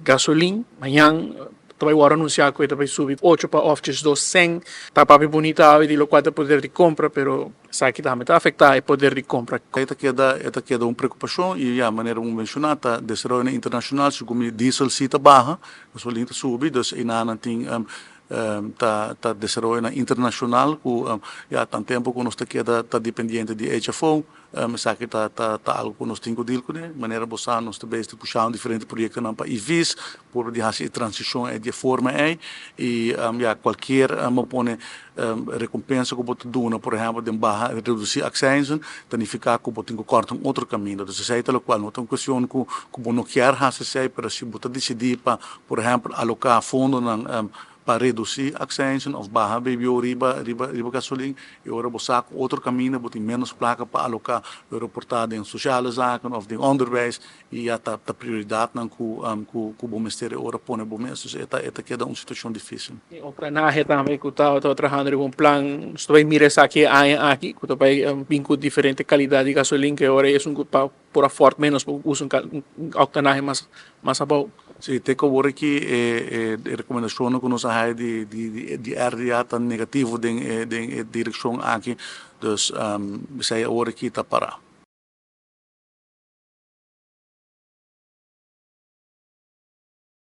Gasolin, mañan ta bai wòrdu anunsiá ku e ta bai subi ocho pa òf 12 sèn. Ta papia bunita awe di lokual ta poder di kompra, pero esaki tambe ta afektá e poder di kompra. E ta keda un preokupashon i ya, manera bo menshoná, ta desaroyo internashonal, segun diesel si ta baha, gasolin ta subi, dus einan tin ta desaroyo internashonal ku ya tantu tempu ku nos ta keda ta dependiente di HFO, esaki ta algu ku nos tin ku deal kuné. Manera bo sa, nos ta bezig ta pusha diferente proyektonan pa EVs, por di hasi e transishon e di forma ei i ya, kualke pone rekompensa ku bo ta duna, por ehèmpel, den baha, redusí accijnzen, ta nifiká ku bo tin ku kòrta un otro kaminda. Dus esei ta lokual no ta un kuestion ku bo no kier hasi esei, pero si bo ta disidí pa, por ehèmpel, aloká fondonan pa redusí accijnzen òf baha BBO riba gasolin, i ora bo saka otro kaminda, bo tin menos plaka pa aloká reportá den sociale zaken òf den onderwijs i ya ta prioridatnan ku bo mester ora pone bo mes. Dus e ta keda un situashon difísil. E octanahe tambe ku ta trahando riba un plan, nos ta bai mira esaki aña aki, ku ta bai bin ku diferente kalidat di gasolin, ku ora esun ku pa por afford menos por usa un octanahe mas abou. Sí, te ku awor aki e rekomendashon ku nos a haya di RDA ta negativo den e direkshon aki, dus esei awor aki ta pará.